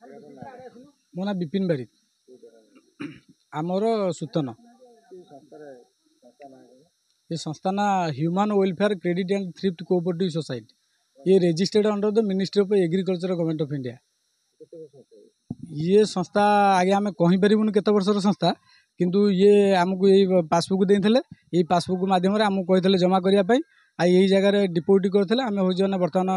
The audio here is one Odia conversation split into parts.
ମୋ ନାଁ ବିପିନ ବାରିକ, ଆମର ସୂତନ। ଏ ସଂସ୍ଥା ନା Human Welfare Credit and Thrift Cooperative Society. ଇଏ registered under the Ministry of Agriculture, Government of India. ଇଏ ସଂସ୍ଥା ଆଜ୍ଞା ଆମେ କହିପାରିବୁନି କେତେ ବର୍ଷର ସଂସ୍ଥା, କିନ୍ତୁ ଇଏ ଆମକୁ ଏଇ ପାସବୁକ୍ ଦେଇଥିଲେ। ଏଇ ପାସବୁକ୍ ମାଧ୍ୟମରେ ଆମକୁ କହିଥିଲେ ଜମା କରିବା ପାଇଁ, ଆଉ ଏଇ ଜାଗାରେ ଡିପୋଜିଟ୍ କରିଥିଲେ। ଆମେ ହେଉଛି ନା ବର୍ତ୍ତମାନ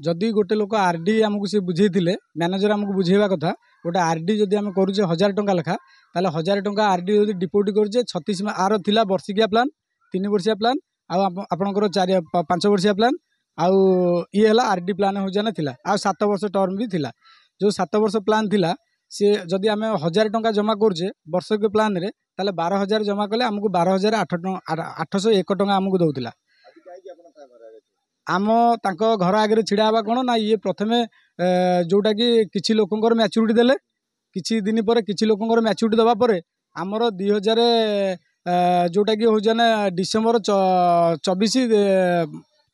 ଯଦି ଗୋଟେ ଲୋକ ଆର୍ ଡି ଆମକୁ ସେ ବୁଝେଇଥିଲେ, ମ୍ୟାନେଜର ଆମକୁ ବୁଝେଇବା କଥା, ଗୋଟେ ଆର୍ ଡି ଯଦି ଆମେ କରୁଛେ 1000 ଟଙ୍କା ଲେଖା, ତାହେଲେ 1000 ଟଙ୍କା ଆର୍ ଡି ଯଦି ଡିପୋଜିଟ୍ କରୁଛେ 36 ଆର ଥିଲା ବର୍ଷିକିଆ ପ୍ଲାନ୍, 3 ବର୍ଷିଆ ପ୍ଲାନ୍, ଆଉ ଆପଣଙ୍କର 4 5 ବର୍ଷିଆ ପ୍ଲାନ୍, ଆଉ ଇଏ ହେଲା ଆର୍ ଡି ପ୍ଲାନ୍ ହେଉଛି ନା ଥିଲା, ଆଉ 7 ବର୍ଷ ଟର୍ମ ବି ଥିଲା। ଯେଉଁ 7 ବର୍ଷ ପ୍ଲାନ୍ ଥିଲା, ସେ ଯଦି ଆମେ 1000 ଟଙ୍କା ଜମା କରୁଛେ ବର୍ଷକ ପ୍ଲାନ୍ରେ, ତାହେଲେ 12,000 ଜମା କଲେ ଆମକୁ 12,801 ଟଙ୍କା ଆମକୁ ଦେଉଥିଲା। ଆମ ତାଙ୍କ ଘର ଆଗରେ ଛିଡ଼ା ହେବା କ'ଣ ନା, ଇଏ ପ୍ରଥମେ ଯେଉଁଟାକି କିଛି ଲୋକଙ୍କର ମ୍ୟାଚୁରିଟି ଦେଲେ, କିଛି ଦିନ ପରେ କିଛି ଲୋକଙ୍କର ମ୍ୟାଚୁରିଟି ଦେବା ପରେ ଆମର 2000 ଯେଉଁଟାକି ହେଉଛି ନା ଡିସେମ୍ବର 24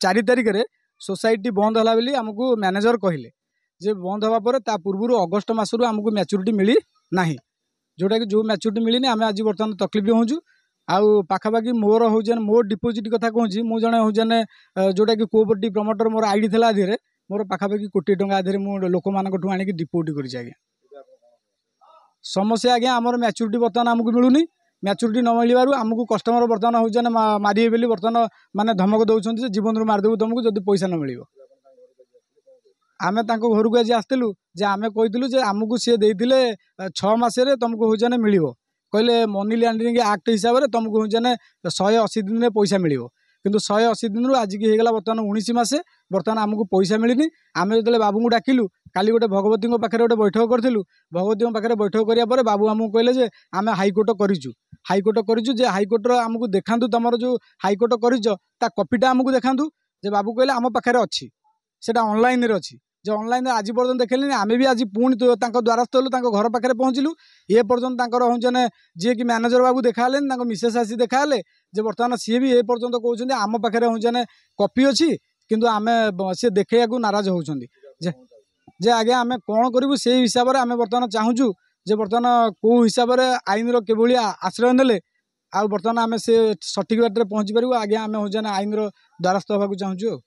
4 ତାରିଖରେ ସୋସାଇଟି ବନ୍ଦ ହେଲା ବୋଲି ଆମକୁ ମ୍ୟାନେଜର କହିଲେ। ଯେ ବନ୍ଦ ହେବା ପରେ ତା ପୂର୍ବରୁ ଅଗଷ୍ଟ ମାସରୁ ଆମକୁ ମ୍ୟାଚୁରିଟି ମିଳି ନାହିଁ, ଯେଉଁଟାକି ଯେଉଁ ମ୍ୟାଚୁରିଟି ମିଳିନି ଆମେ ଆଜି ବର୍ତ୍ତମାନ ତକଲିଫ ହେଉଛୁ। ଆଉ ପାଖାପାଖି ମୋର ହେଉଛି ମୋ ଡିପୋଜିଟ୍ କଥା କହୁଛି, ମୁଁ ଜଣେ ହେଉଛି ଯେଉଁଟାକି କୋଅପରେଟିଭ୍ ପ୍ରମୋଟର, ମୋର I D ଥିଲା ଦେହରେ, ମୋର ପାଖାପାଖି କୋଟିଏ ଟଙ୍କା ଦେହରେ ମୁଁ ଲୋକମାନଙ୍କଠୁ ଆଣିକି ଡିପୋଜିଟ୍ କରିଛି ଆଜ୍ଞା। ସମସ୍ୟା ଆଜ୍ଞା, ଆମର ମ୍ୟାଚୁରିଟି ବର୍ତ୍ତମାନ ଆମକୁ ମିଳୁନି। ମ୍ୟାଚୁରିଟି ନ ମିଳିବାରୁ ଆମକୁ କଷ୍ଟମର ବର୍ତ୍ତମାନ ହେଉଛି ମାରିବେ ବୋଲି ବର୍ତ୍ତମାନ ମାନେ ଧମକ ଦେଉଛନ୍ତି ଯେ ଜୀବନରୁ ମାରିଦେବୁ ତୁମକୁ ଯଦି ପଇସା ନ ମିଳିବ। ଆମେ ତାଙ୍କ ଘରକୁ ଆଜି ଆସିଥିଲୁ ଯେ ଆମେ କହିଥିଲୁ ଯେ ଆମକୁ ସିଏ ଦେଇଥିଲେ 6 ମାସରେ ତୁମକୁ ହେଉଛି ମିଳିବ, କହିଲେ ମନି ଲଣ୍ଡରିଂ ଆକ୍ଟ ହିସାବରେ ତୁମକୁ ହେଉଛି 180 ଦିନରେ ପଇସା ମିଳିବ। କିନ୍ତୁ 180 ଦିନରୁ ଆଜିକି ହେଇଗଲା ବର୍ତ୍ତମାନ 19 ମାସେ, ବର୍ତ୍ତମାନ ଆମକୁ ପଇସା ମିଳିନି। ଆମେ ଯେତେବେଳେ ବାବୁଙ୍କୁ ଡାକିଲୁ, କାଲି ଗୋଟେ ଭଗବତୀଙ୍କ ପାଖରେ ଗୋଟେ ବୈଠକ କରିଥିଲୁ। ଭଗବତୀଙ୍କ ପାଖରେ ବୈଠକ କରିବା ପରେ ବାବୁ ଆମକୁ କହିଲେ ଯେ ଆମେ ହାଇକୋର୍ଟ କରିଛୁ, ହାଇକୋର୍ଟ କରିଛୁ। ଯେ ହାଇକୋର୍ଟର ଆମକୁ ଦେଖାନ୍ତୁ, ତୁମର ଯେଉଁ ହାଇକୋର୍ଟ କରିଛ ତା କପିଟା ଆମକୁ ଦେଖାନ୍ତୁ। ଯେ ବାବୁ କହିଲେ ଆମ ପାଖରେ ଅଛି, ସେଇଟା ଅନଲାଇନ୍ରେ ଅଛି। ଯେ ଅନଲାଇନ୍ରେ ଆଜି ପର୍ଯ୍ୟନ୍ତ ଦେଖେଇଲେନି। ଆମେ ବି ଆଜି ପୁଣି ତାଙ୍କ ଦ୍ୱାରସ୍ଥ ହେଲୁ, ତାଙ୍କ ଘର ପାଖରେ ପହଞ୍ଚିଲୁ। ଏ ପର୍ଯ୍ୟନ୍ତ ତାଙ୍କର ହେଉଛି ଯିଏକି ମ୍ୟାନେଜର ବାବୁ ଦେଖା ହେଲେନି, ତାଙ୍କ ମିସେସ୍ ଆସି ଦେଖା ହେଲେ। ଯେ ବର୍ତ୍ତମାନ ସିଏ ବି ଏ ପର୍ଯ୍ୟନ୍ତ କହୁଛନ୍ତି ଆମ ପାଖରେ ହେଉଛି କପି ଅଛି, କିନ୍ତୁ ଆମେ ସିଏ ଦେଖେଇବାକୁ ନାରାଜ ହେଉଛନ୍ତି। ଯେ ଆଜ୍ଞା ଆମେ କ'ଣ କରିବୁ ସେଇ ହିସାବରେ ଆମେ ବର୍ତ୍ତମାନ ଚାହୁଁଛୁ ଯେ ବର୍ତ୍ତମାନ କେଉଁ ହିସାବରେ ଆଇନର କିଭଳି ଆଶ୍ରୟ ନେଲେ ଆଉ ବର୍ତ୍ତମାନ ଆମେ ସେ ସଠିକ୍ ବାଟରେ ପହଞ୍ଚି ପାରିବୁ। ଆଜ୍ଞା ଆମେ ହେଉଛି ଆଇନର ଦ୍ୱାରସ୍ଥ ହେବାକୁ ଚାହୁଁଛୁ। ଆଉ